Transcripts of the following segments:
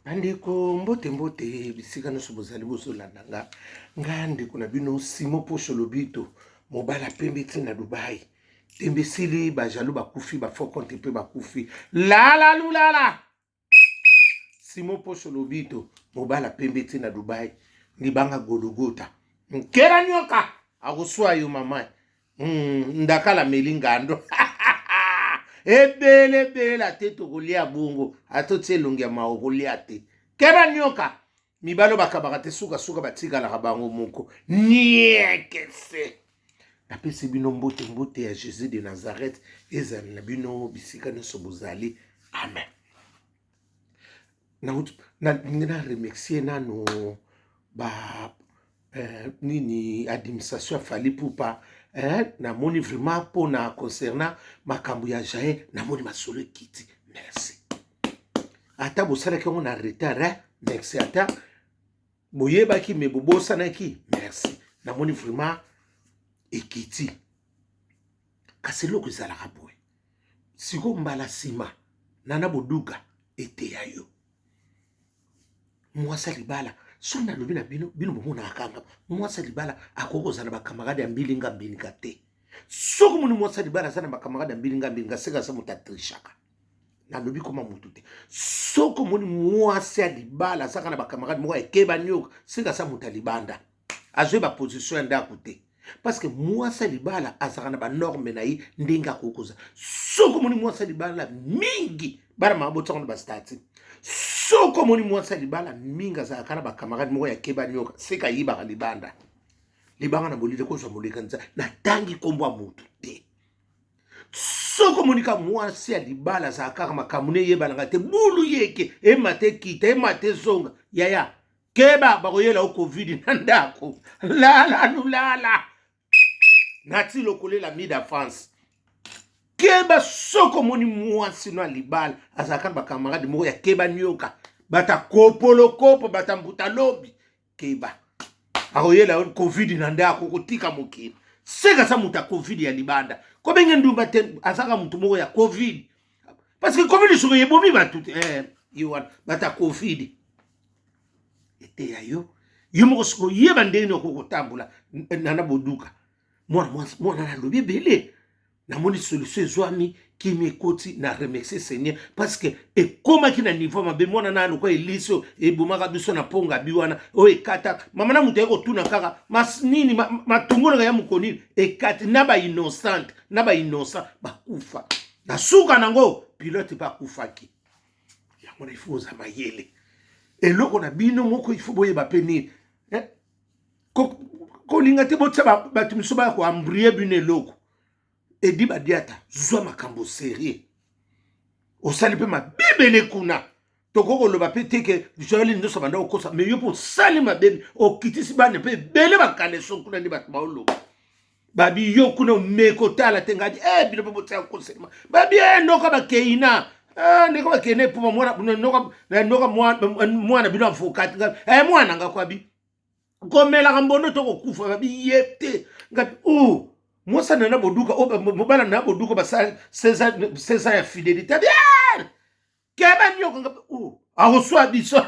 Bandeko mbote mbote bisika nyonso bozali bozolanda nga nga ndeko na bino Simon Posho Lobito mobala pembe ti na Dubai tembe esili ba jaloux bakufi ba faux compte mpe bakufi lala lulala Simon Posho Lobito mobala pembe ti na Dubai libanga Gologota nkela nyoka akoswa yo mama ndakala meli ngando ebele ebele ate tokolia bongo atotia elongi ya mawa okolia te keba nyoka mibalo bakabaka te sukasuka batikalaka bango moko niekese napesi bino mbote mbote ya Jésus de Nazareth ezali na bino bisika nyonso bozali amen. Nalingi na remercier nano ba nini administration ya Fally Ipupa namoni vraiment mpona concernant makambo ya Jael, namoni masolo ekiti. Merci ata bosalaki yango na retard merci ata boyebaki me bobosanaki, merci. Namoni vraiment ekiti. Kasi eloko ezalaka boye, siko mbala nsima nana boduka eteya yo mwasi ya libala. Soki nalobi na bino, bino bomonaka kanga mwasi ya libala akoki kozala na bacamarade ya mbilinga mbilinga te. Soki omoni mwasi ya libala aza na bacamarade ya mbilinga mbilinga, seka aza moto atrichaka. Nalobi koma motu te. Soki omoni mwasi ya libala azaka na bacamarade moko ekeba nioka, seka aza moto ya libanda, azwi baposition ya ndako te, parce que mwasi ya libala azalaka na banorme na ye ndenge akoki kozala. Soki omoni mwasi ya libala mingi, bana mama botiango na bastati, soki omoni mwasi ya libala mingi azalaka na bacamarade moko ya keba nioka, seka ayibaka libanda. Libanga na bolili kozwa moleka nza natangi nkombo ya motu te. Soki omoni ka mwasi ya libala azalaka kaka makambo ne eyebanaka te, bulu yeke emata ekita emata ezonga, yaya keba, bakoyela yo covid na ndako. Lala lulala nati lokolela mida France. Keba, soki omoni mwasi no ya libala azalaka na bacamarade moko ya keba nioka, bata kopolokopo, bata mbuta lobi, keba, akoyela yo covid na ndako, kotika mokili. Seka aza moto ya covid ya libanda, kobenge ndumba te, azaka motu moko ya covid, parce que covid soki ebomi bato te ye wana bata covid eteya yo yo moko. Soki oyeba ndenge nini okoki kotambola nana boduka mwana mwana, nalobi ebele, namoni solution ezwami, kimi ekoti na remercier Seigneur, parce que ekomaki na niveau mabe. Mwana na lokwa elisi oyo ebomaka biso na mponga bi wana oyo ekata mama na moto aye kotuna kaka mas nini matungolaka ya mokonini ekati na bainnocente na bainnocent bakufa na suka nango pilote mpe akufaki. Yango na ifo oza mayele eloko na bino moko, ifo boyeba mpe nini kolinga te botia bato miso baya koembrouiller bino eloko. Edi badiata, zwa makambo sérieux, osali mpe mabebele kuna. Tokoki koloba mpe te ke Joel nyonso banda kokosa, mais yo mpe osali mabe, okitisi bana mpe ebele bakaleso kuna nde bato baoloba babi yo kuna omeko tala te. Ngadi bino mpe botia koselema babi noka bakeina ndeko bakende epuma noka mwana bino avocat mwana nga kwabi komelaka mbondo to kokufa babi ye te. Ngabi o mwasi na boduka mobala na boduka basala 16 ans ya fidélité abi keba nyoka ngabi o akoswa biso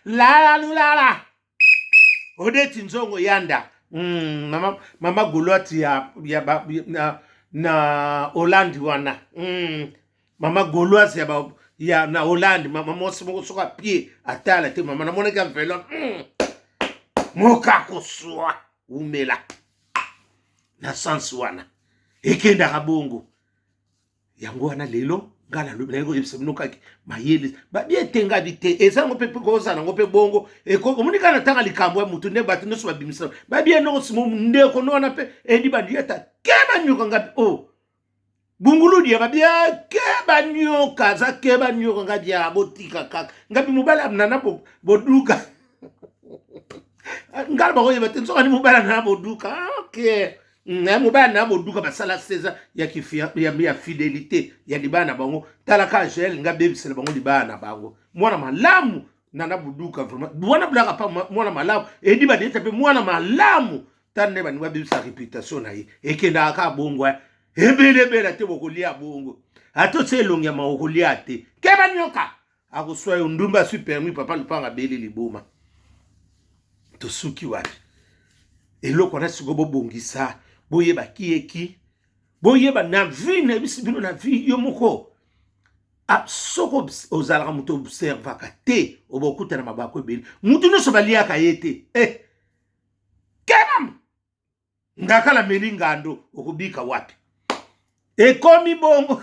lala lulala odeti nzongo yanda mama, mama Goloati ya na Hollande wana mama Gauloise ya na Hollande, mama mwasi moko soki apie atala te mama namonaki enveloppe moka koswa umela na sens wana ekendaka bongo. Yango wana lelo nga nalobi naye koyebisa bino kaki mayele babi etengabi te, ezango mpe kozala yango mpe bongo. Omoni kaka na ntanga likambo ya motu nde bato nyonso babimisa babi enoko simo ndeko no wana mpe edi bandieta keba nyoka ngabi o bunguludi ya babi keba nyoka aza keba nyoka ngabi ya botika kaka ngabi mobali nana boduka ngala bakoyeba te nzoka ni mobali nana boduka. Ok, na mobali na boduka basala 16 ya fidélité ya libala na bango. Tala kaka Jael nga bebisela bango libala na bango. Mwana malamu nana boduka vraiment wana bulaka pa mwana malamu edi badieta mpe mwana malamu. Tala nde baninga babebisa réputation na ye, ekendaka kaka bongo ebele ebele te bokolia bongo ata otia elongi ya mawa okolia te. Keba nyoka. Akoswa yo ndumba aswi permis papa lupanga abeli liboma. Tosuki wapi? Eloko wana sikoyo bobongisa, boyeba ki eki, boyeba na vie na bisi bino na vie yo moko. Ah, soko ozalaka moto observaka te, obokutana mabako ebele. Moto nyonso baliaka ye te. Eh. Kemam! Ngakala meli ngando okobika wapi? Ekomi bongo.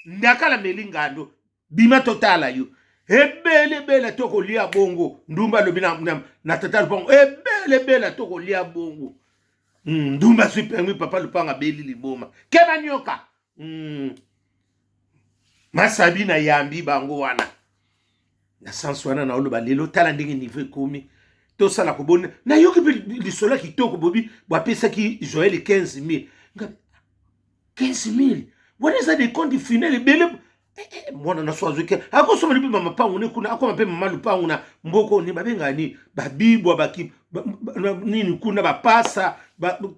Ndakala meli ngando bima totala yo ebele ebele tokolia bongo ndumba alobi na, na, na tata lupango ebele ebele tokolia bongo ndumba azwi permis papa lupango abeli liboma keba nioka. Masabi na yambi bango wana na sens wana naoloba lelo tala ndenge niveau ekomi tosala koboni nayoki mpe lisolo ya kitoko bobi bapesaki Joel 15 000 15 000 wana eza de compte final ebele. Mwana na so azwiki akosomba mpe bamapangu ne kuna, akoma mpe mama lupangu na mboko ni babengaka nini, babibwa baki nini kuna, bapasa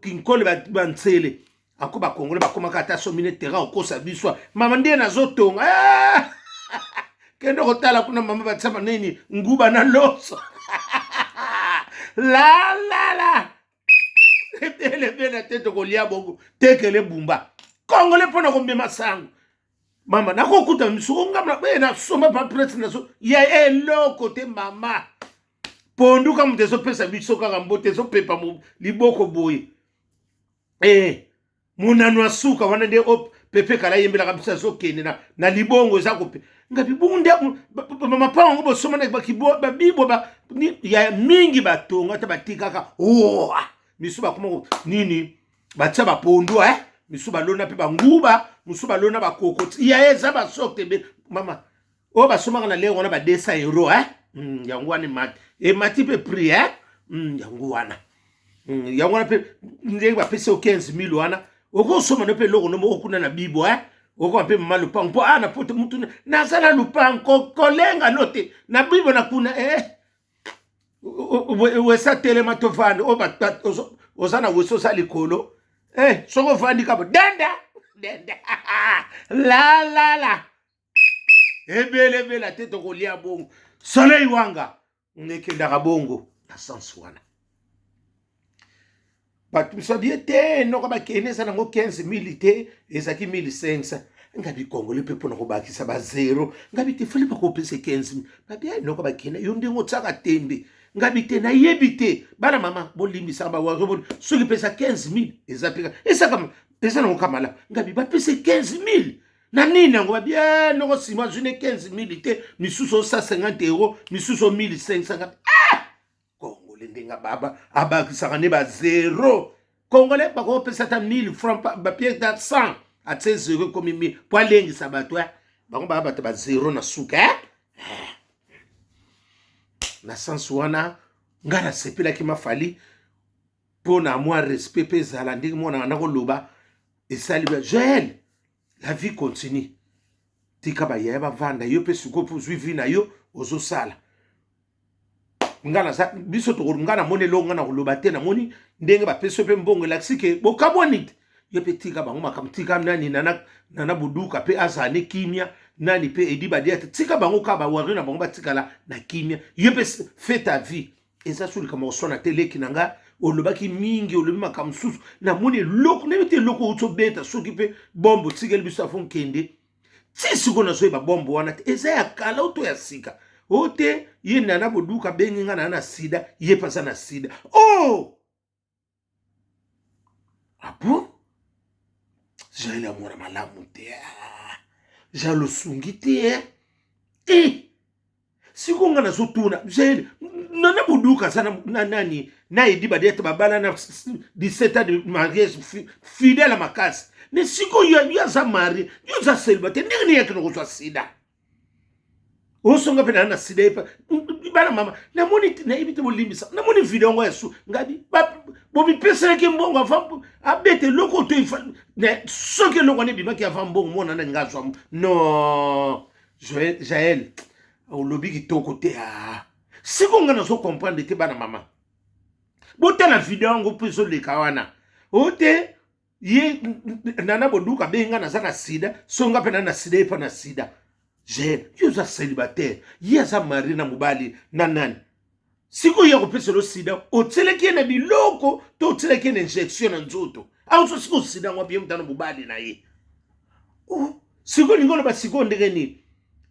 kinkole, bantsele ako bakongole bakomaka ata somi ne terrain okosa biso mama nde nazotonga. Kende kotala kuna mama batisama nini, nguba na loso la la la ebele ebele te tokolia bongo tekele bumba kongole mpona komema sango mama nakokuta miso ongama nasomba paprete naso ya eloko te mama ponduka moto ezopesa biso kaka mbote ezopepa liboko boye monano ya suka wana nde o pepe kala ayembelaka biso azokende na libongo eza kope ngabi bongo nde mapango yango bosoma na babibwa ya mingi batonga ata batikaka oa misu bakoma nini batia bapondu misu balona mpe banguba mosusu balona bakokoti ya eza basorte ebele mama oyo basomaka na lere wana ba 200 euro yango wana emati emati mpe prix yango wana yango wana mpe ndenge bapesi yo 15 000 wana okosomba no mpe eloko no moko kuna na bibo okoma mpe mama lupango mpo na poto mutu naza na lupango kolenga no te na bibo na kuna wesa telema tovanda oyo oza na wese oza likolo soki ovandi kabo denda denda la la la ebele ebele te tokolia bongo soleil wanga ekendaka bongo na sens wana bato biso bie te noko bakende eza nango 15 000 te ezalaki 1500 ngabi kongole mpe mpona kobakisa ba zero ngabi te fali bakopesa 15 000 babi noko bakende yo ndenge otiaka tembe ngabi te nayebi te bana mama bolimbisaka bawario soki mpesa 15 000 eza mpe ezaka eza nango kamala ngabi bapesa 15 000 na nini yango babi noko nsima azwi ne 15 000 te misusu o 150 euro misusu o 1500 ngabi kongole ndenge baba abakisaka nde ba zero kongole bakopesa ata 1000 franc bapie ata 100 atie zero ekomi 1000 po alengisa bato bango baya bato ba zero na suka na sens wana ngai nasepelaki mafali mpo na mwa respect mpe ezala ndenge mwana na koloba esali ba Joel la vie continue tika bayaya bavanda yo mpe sikoyo mpo ozwi vie na yo ozosala nga naza biso nga namoni eloko nga na koloba te namoni ndenge bapesi yo mpe mbongo elakisi ke bokabwani te yo mpe tika bango makambo tika nani nana, nana buduka mpe azala ne kimia nani mpe edi badia te tika bango kaka bawario na bango batikala na kimia yo mpe fais ta vie eza so likambo koswana te leki na nga olobaki mingi olobi makambo mosusu namoni eloko nayebi te eloko outi obeta soki mpe bombe otikeli biso afo nkende ti sikoyo nazoyeba bombe wana te eza ya kala oto ya sika o te ye nana boduka abengi nga na sida ye mpe aza na sida oh ah bon Jael ya mwana malamu te Jael osungi te sikoyo nga nazotuna Jael nana boduka aza na nani na edi badi ete babala na 17 ans de mariage fidèle ya makasi mais sikoyo yo aza marie yo oza célibataire ndenge nini yakende kozwa sida osonga mpe naa na sida ye bana mama namoni nayebi te bolimbisa namoni video yango ya su ngabi bomipeselaki mbongo avant abeta eloko to soki eloko wana ebimaki avant mbongo mwana nani nga azwa non Jael olobi kitoko te sikoyo nga nazo comprendre te bana mama botala video yango mpo ezoleka wana o te. Ye Nana Boduka abengi nga naza na sida, so nga mpe na na sida, ye mpe na sida. Jeune, yo oza célibataire, ye aza marie na mobali na nani. Sikoyo ya kopesela sida, otielaki ye na biloko to otielaki ye na injection na nzoto? Aozo sikoyo sida yango abiye mutana mobali na ye. Oh, sikoyo olingi oloba sikoyo ndenge nini?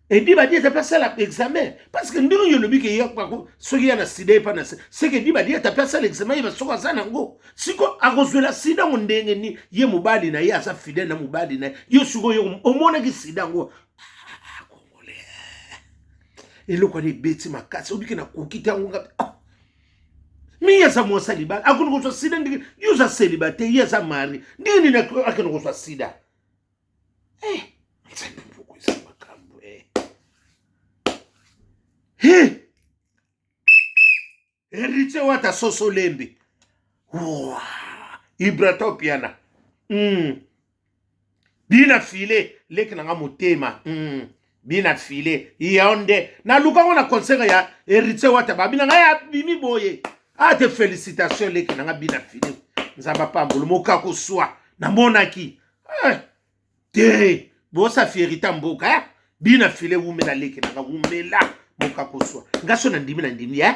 Edi Badi ata mpe asala examen, parce que ndenge oyo olobi ke ye soki ya na sida, ye mpe na sida, seke Edi Badi ata mpe asala examen, yeba soki aza nango. Siko akozwela sida yango ndenge nini? Ye mobali na ye aza fidèle na mobali na ye, yo sikoyo omonaki sida yango. Ah, Congolais, eloko wana ebeti makasi, obiki nakoki te yango nga. Ah. Mi aza mwasi ya libala, akoni kozwa sida ndenge yo oza célibataire, ye aza marie, ndenge nini akende kozwa sida? Eh, Nzambe moko eza makambo eh. He! Héritier Wata soso lembe. Wow! Ibrato Piana. Bina file leki na nga motema. Bina file yonde naluka ngo na concert ya Héritier Wata, babina ngai abimi boye. Ate félicitation leki na nga bina file. Nzambe apambolo mokako swa namonaki eh, te bosa fierité mboka eh? Bina file wumela leki nanga, wumela moka koswa nga so na ndimi na ndimi eh?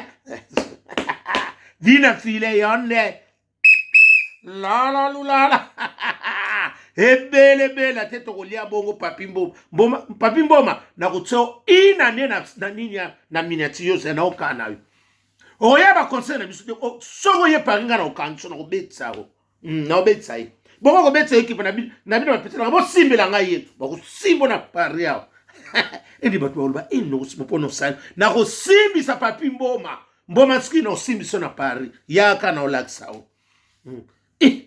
Bina file yonde lala lulala ebelebele te tokolia bongo. Papi Mboma, Mboma, Papi Mboma, nakotia inane na nini na miniature yo zela naokaa na yo okoya baconseil na biso te. Soki oye pari nga na okangi so nakobetisa yo, naobetisa ye bongo, kobetisa ye ekipe na bino bapesi nanga bosimbela ngai ye bakosimbo na pari awa. Endi bato bakoloba enokosimba mpo nosali nakosimbisa Papi Mboma. Mboma soki naosimbisa na Paris, yaka na olakisa o. Eh,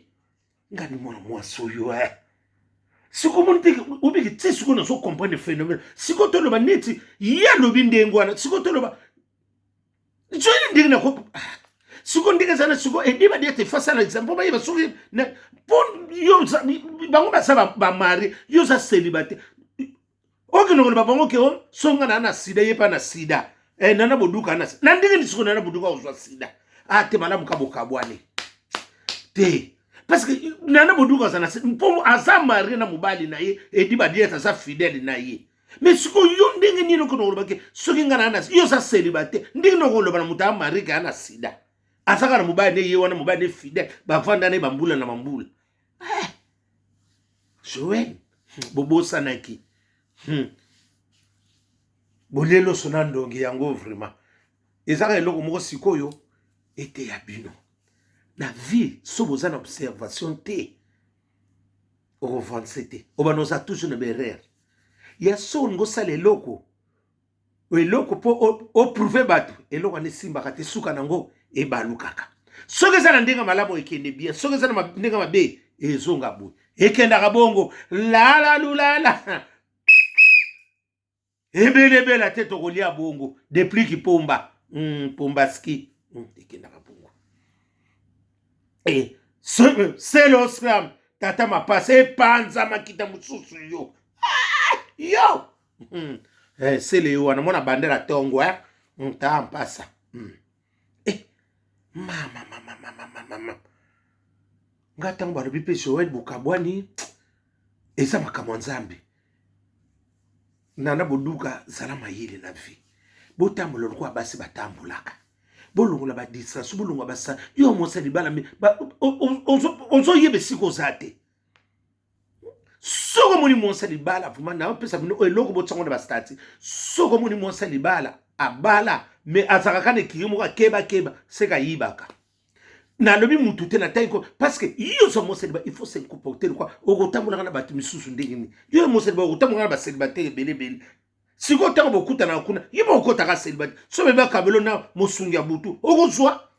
ngani mwana mwasi oyo eh. Sikoyo omoni te obiki te, sikoyo nazo comprendre phénomène. Sikoyo toloba neti ye alobi ndenge wana, sikoyo toloba joyini ndenge nako sikoyo ndenge eza na sikoyo edeba di ete face à l'exemple mpo bayeba soki mpo yo bango baza bamarie, yo oza célibataire, okende koloba bango ke songa na sida, ye mpe na sida eh, Nana Boduka na na ndenge nini? Sikoyo Nana Boduka kozwa sida ah, te malamu ka bokabwane te, parce que Nana Boduka aza na mpo aza marie na mobali na ye Edi Badiete, aza fidèle na ye. Mais sikoyo yo ndenge nini okende koloba ke soki nga na yo oza célibataire, ndenge nini okoloba na moto aya marie ke aya na sida, azaka na mobali ne ye wana, mobali ne fidèle, bavanda ne bambula na bambula eh. Joel bobosanaki Boleloso na ndongi yango vraiment ezaka eloko moko sikoyo eteya bino na vie. So boza na observation te, okoavancer te, obana oza toujours na baerreur ya so olingi osala eloko eloko mpo oprouver bato, eloko wana esimbaka te, suka nango ebalukaka. Soki eza na ndenge malamu, ekende bien, soki eza na ndenge mabe, ezonga boye, ekendaka bongo lala lulala ebelebela te tokolia bongo depliki pomba pombaski ekendaka bongo e selo scram tata mapasa epanza makita mosusu yo ah, yo eh, sele yo wana mwana bandela ntongo eh? Ta mpasa Eh, mama mama mama mama mama nga ntango balobi mpe Joel bokabwani, eza makambo ya Nzambe. Nana Boduka, zala mayele na vie, botambola lokola basi batambolaka, bolongola badistraction, bolongola basa yo mwasi ya libala ozoyeba esika oza te. Soki omoni mwasi ya libala vraiment, naopesa bino eloko botiango na bastati, soki omoni mwasi ya libala abala mais azalaka kaka na ekiri moko akebakeba, seka ayibaka. Nalobi mutu te, natangi ko parce que yo oza mwasi ya libala, il faut se comporter lokwa okotambolaka na bato misusu. Ndenge nini yo mwasi ya libala okotambolaka na bacélibataire ebele ebele? Sikoyo ntango bokutanaka kuna, ye bokotaka célibataire, so bebe akabelo na mosungi ya butu okozwa,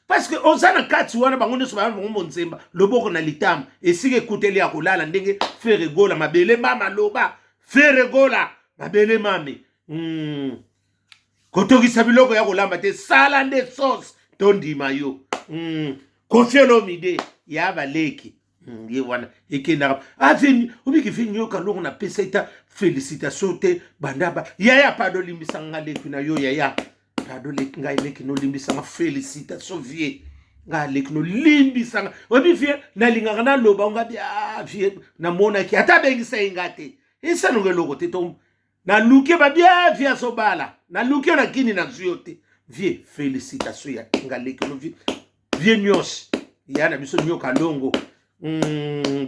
parce que oza na kati wana, bango nyonso baya bango monzemba loboko na litama esika ekuteli ya kolala. Ndenge Ferre Gola mabele mama loba, Ferre Gola mabele mame. Kotokisa biloko ya kolamba te, sala nde sauce tondima yo. Koffi Olomide ya baleki ye wana ekendaka aveni obiki veni yoka longo napesa eta félicitation te banda ba yaya pado limbisa nga leki na yo yaya pado leki ngai leki nolimbisanga félicitation vie. Nga aleki nolimbisa nga. Oyebi vie, nalingaka naloba nga bi ah, vie namonaki ata abengisa ye nga te. Esalonga eloko te to naluki ba bien vie azobala. Naluki yo na kini nazwi yo te. Vie félicitation ya nga leki no vie. Vie nyonso ya na biso nyoka longo.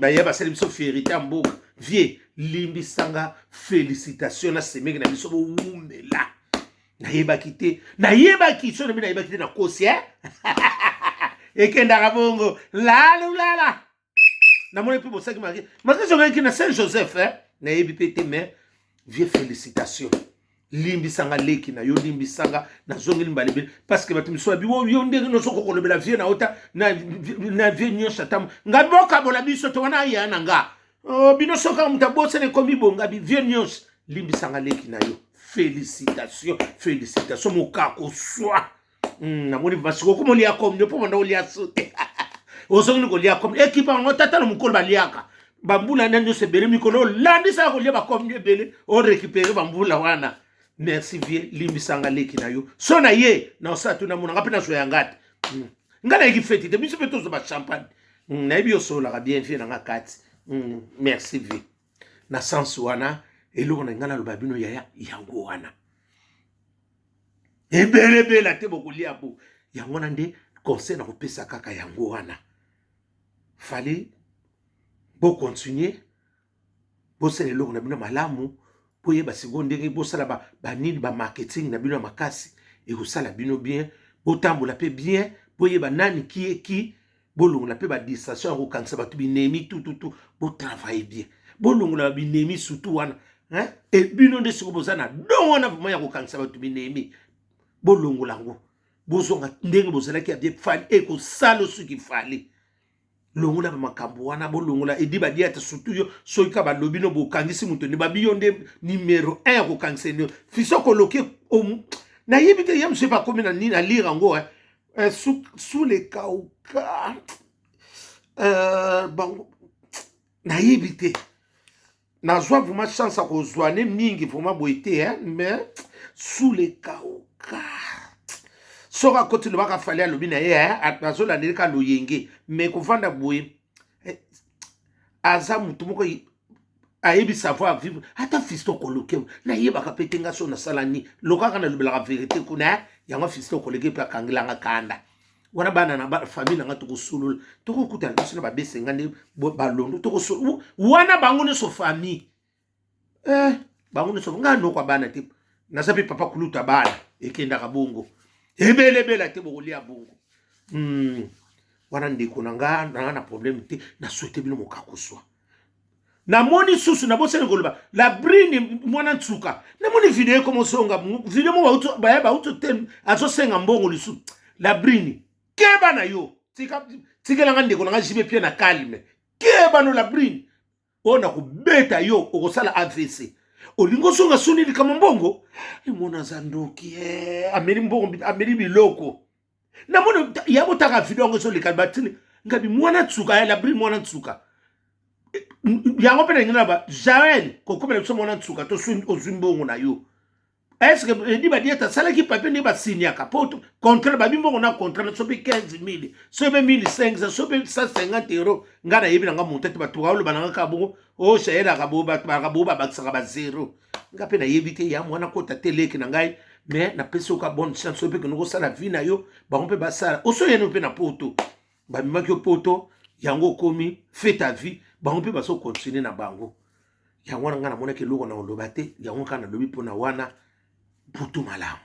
Baye basali biso fierité ya mboka. Vie limbisanga félicitation na semeki na biso bowumela. Nayebaki te, nayebaki so na nayebaki te nakosi eh? Ekendaka bongo lalulala. Namoni mpe bosaki maki maki zongaki na Saint Joseph eh? Nayebi mpe te mais vie félicitation. Limbisanga leki na yo, limbisanga nazongeli mbala ebele parce que bato misusu babi yo ndenge nyonso okokolobela vie na yo ta na vie nyonso ata nga bokabola biso to wana aya na nga oh, bino soki moto abosana ekomi bonga bi vie nyonso limbisanga leki na yo félicitation félicitation mokako swa namoni masiko okoma olia komne mpo banda olia so te ozongeli kolia komne ekipa yango tata na mokolo baliaka bambula na nyonso ebele mikolo olandisaka kolia bakomne ebele orécupere bambula wana. Merci vie limbisanga leki na yo so na ye na osala tu namona nga mpe nazwa yanga te nga nayeki feti te biso mpe tozwa bachampagne nayebi osololaka bien vie na nga kati merci vie na sens wana eloko na ngai naloba bino yaya yango wana ebelebela te bokolia bo yango wana nde conseil na kopesa kaka yango wana fallait bocontinue bosala eloko na bino malamu boyeba sikoyo ndenge bosala banini ba bamarketing na bino ya makasi ekosala bino bien botambola mpe bien boyeba nani ki eki bolongola mpe badistraction ya kokangisa bato binemi tututu botravaille bien bolongola binemi surtout wana hein? E bino nde sikoyo boza na don wana vraiment ya kokangisa bato binemi bolongola yango bozonga ndenge bozalaki ya bien fali ekosala soki fali longola makambo wana bolongola edi badiata surtout yo soki ka balobi no bokangisi moto nde babi yo nde numero 1 ya kokangisa nde fiso koloki nayebi te ye mosu epe akomi na nini alire yango sous le kauka bango nayebi te nazwa vraiment chance ya kozwa ne mingi vraiment boye te mais sous le kauka soki akoti lobaka fali alobi na ye azolandeli ka loyenge mais kovanda boye aza motu moko ayebi savoir vivre ata fiston koloke nayebaka mpe te nga so nasala nini lokaka nalobelaka verité kuna yango fiston koloke mpe akangelanga kanda wana bana na famille nanga tokosolola tokokutana biso na babese nga nde balondo tokosolola wana bango nyonso famille bango nyonso nga noko ya bana te naza mpe papa kuluta bana ekendaka bongo ebelebela te bokolia bongo wana ndeko na nga nanga na problème te na souhaite bino mokakuswa namoni susu nabosani koloba la brine mwana nsuka namoni video ekoma ozonga video moko baya bauti te azosenga mbongo lisusu la brine keba na yo tikelanga ndeko nanga jibe pie na calme keba no la brine oyo nakobeta yo okosala AVC olingi ozonga soni likambo mbongo emona aza ndoki ameli mbongo ameli biloko namoni ya botaka video yango ezoleka batini ngabi mwana nsuka ya la brine mwana nsuka yango mpe na ngai na ba jael kokomela biso mwana nsuka to ozwi mbongo na yo est-ce que edi badieta asalaki papier nde basignaka po contrat babi mbongo na contrat so mpe 15 000 so mpe 1500 so mpe 150 euro ngai nayebi na nga monta te bato baoloba na nga kaka bongo o jaelaka bo bato balaka bo babakisaka ba zero nga mpe nayebi te ya mwana kota te leki na ngai mais napesi yo ka bonne chance oyo mpe kende kosala vie na yo bango mpe basala osoyani mpe na poto babimaki yo poto yango okomi fait ta vie bango mpe bazokontinue na bango yango wana ngai namonaki eloko na koloba te yango kaka nalobi mpona wana butu malamu.